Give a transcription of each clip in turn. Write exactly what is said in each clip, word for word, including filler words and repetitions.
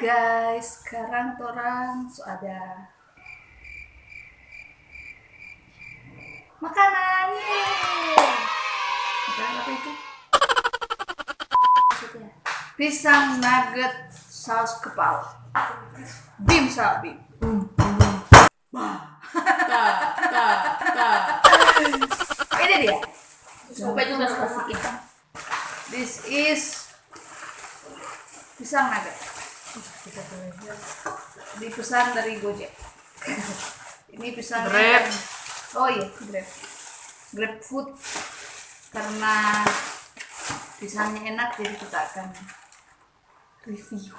Guys, sekarang torang so ada makanan, yeay. Makanan apa itu? Maksudnya? Pisang nugget saus kepal. Bim sa bim. Bah. Ta, ta, ta. Ini dia. Sampai juga kasih ikan. This is pisang nugget. Dipesan dari Gojek. Ini pisang Grab. Oh iya, Grab. Grab food. Karena pisangnya enak, jadi kita akan review.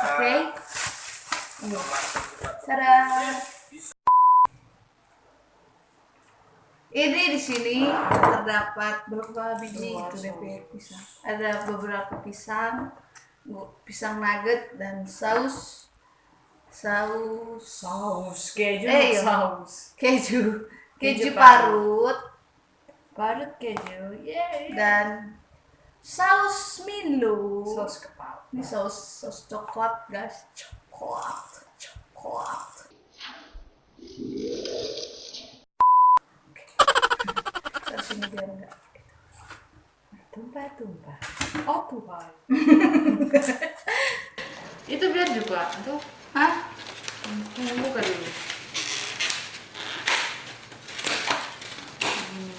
Oke. Iya. Tada. Ini di sini terdapat berapa biji itu D P pisang? Ada beberapa pisang, pisang nugget dan saus, saus, saus keju, eh, iya, saus keju, keju parut, parut keju, yeay, dan saus Milo. Saus kepal. Ini saus, saus coklat, guys. Coklat, coklat. Taruh sini biar enggak tumpah-tumpah. Oh, Tuhan. Itu biar juga, tuh. Hah? Tunggu, buka dulu. Hmm.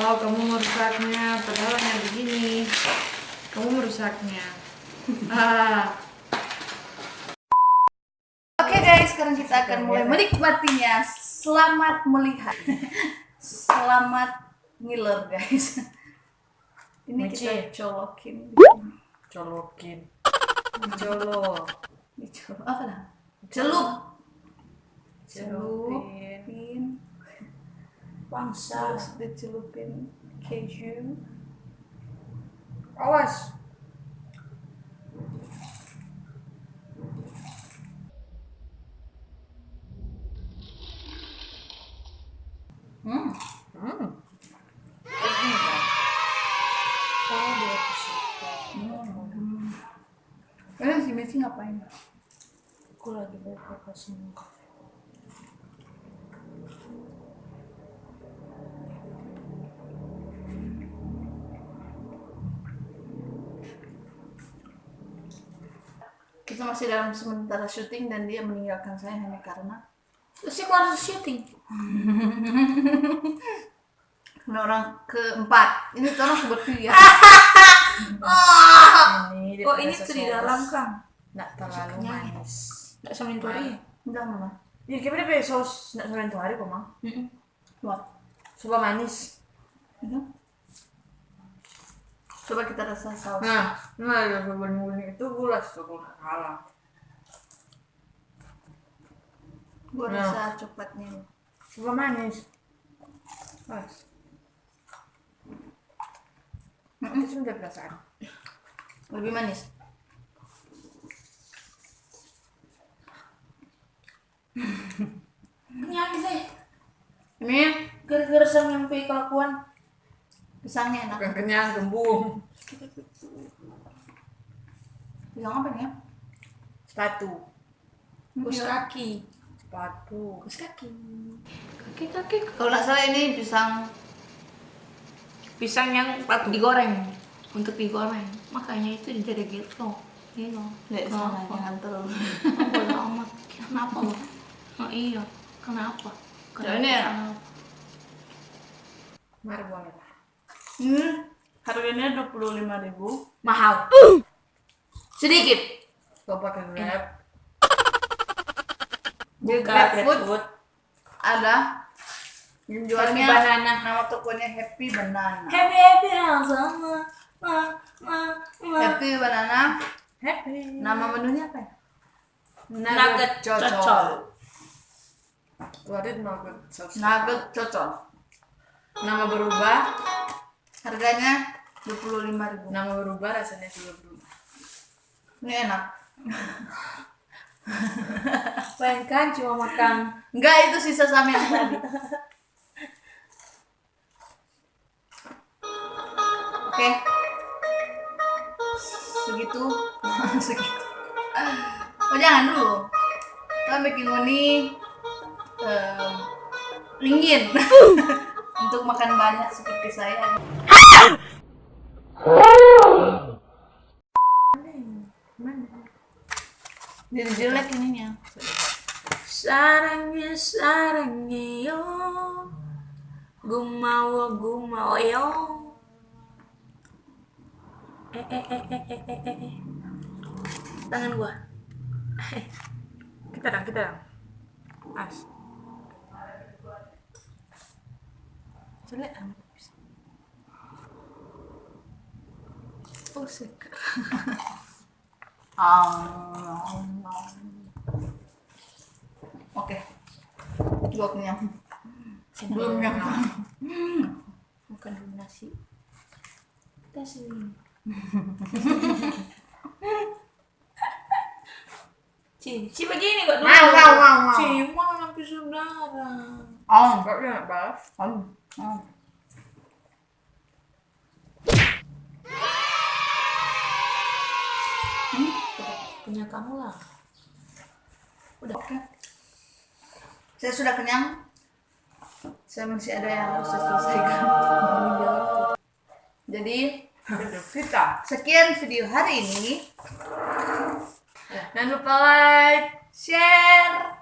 Wow, kamu merusaknya. Padahal hanya begini. Kamu merusaknya. Ah. Oke guys, sekarang kita akan mulai menikmatinya. Selamat melihat. Selamat ngiler, guys. Ini kita colokin. Colokin. Colo. Ini colo-, apa dah? Celup. Celupin. Celupin. Bangsa. Terus dicelupin keju. Awas. Hmm. Hmm. Oh, dia suka. Hmm. Eh, si Messi ngapain? Aku lagi bawa kulkas semua. Kita masih dalam sementara syuting dan dia meninggalkan saya hanya karena terus aku harus syuting. Ini orang keempat. Ini orang seperti ya. Oh, ini tuh di dalam, Kang. Nggak terlalu manis. Nggak sama itu hari. Nggak, Mama. Ya, gimana be saus nggak sama itu hari kok, Mang? Mm-mm. What? Coba manis. Coba kita rasa saus. Nah, nah, ya, coba dulu itu gula, coba kalah. Gua rasa coklatnya. Coba manis. Pas. Mm-mm. Itu sudah perasaan. Lebih manis. Kenyang sih. Ini gara-gara sama yang kelakuan. Pisangnya enak. Bukan kenyang, kembung. Pisang apa nih? Sepatu. Kus kaki. Sepatu. Kus kaki. Kaki, kaki. Kalau nggak salah ini pisang, pisang yang sepatu digoreng. Untuk digoreng. Makanya itu jadi gitu. Iya. Nggak salah, jangan terlalu. Oh, bodo amat. Kenapa lo? Oh iya. Kenapa? Kenapa? Ini ya? Kenapa? Mari boleh lah. Hmm, harganya dua puluh lima ribu. Mahal. Sedikit. Kau pakai Grab. Buka GrabFood. Ada. Jualnya banana. Nama tokonya Happy Banana. Happy, happy, sama. Ma, ma, ma. Happy Banana. Happy. Nama menunya apa ya? Nugget cocol. Nugget cocol. Nugget cocol. Nama berubah. Harganya dua puluh lima ribu. Nama berubah, rasanya juga berubah. Ini enak. Bayangkan cuma makan. Enggak, itu sisa sama yang tadi. Oke. Gitu. Segitu. Oh, jangan dulu. Kan bikin ngoni, eh, ingin untuk makan banyak seperti saya. Jadi jelek ininya. Sarangnya, sarangnya, yo. Gumawa, gumawa, yo. Eh, eh, eh, eh, eh, eh, eh, eh. Tangan gua. Kita dang, kita dang. As. Jelek amat. Oh, sek. Ah. Oke. Gua kenyang. Belum kenyang. Makan dulu nasi. Kita sini. Ci, Ci begini kok dulu. Mau, mau, mau, mau. Ci, mau nanti saudara. Oh, enggak, dia enggak balas. Oh, oh. Hmm, punya kamu lah. Udah. Oke. Saya sudah kenyang. Saya masih ada yang harus saya selesaikan. Jadi, kita. Sekian video hari ini. Jangan lupa like, share,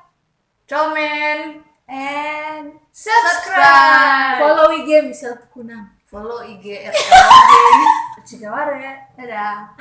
comment, and subscribe. Follow I G Michelle Tukunang. Follow I G R T L G. Cikaware. Dadah.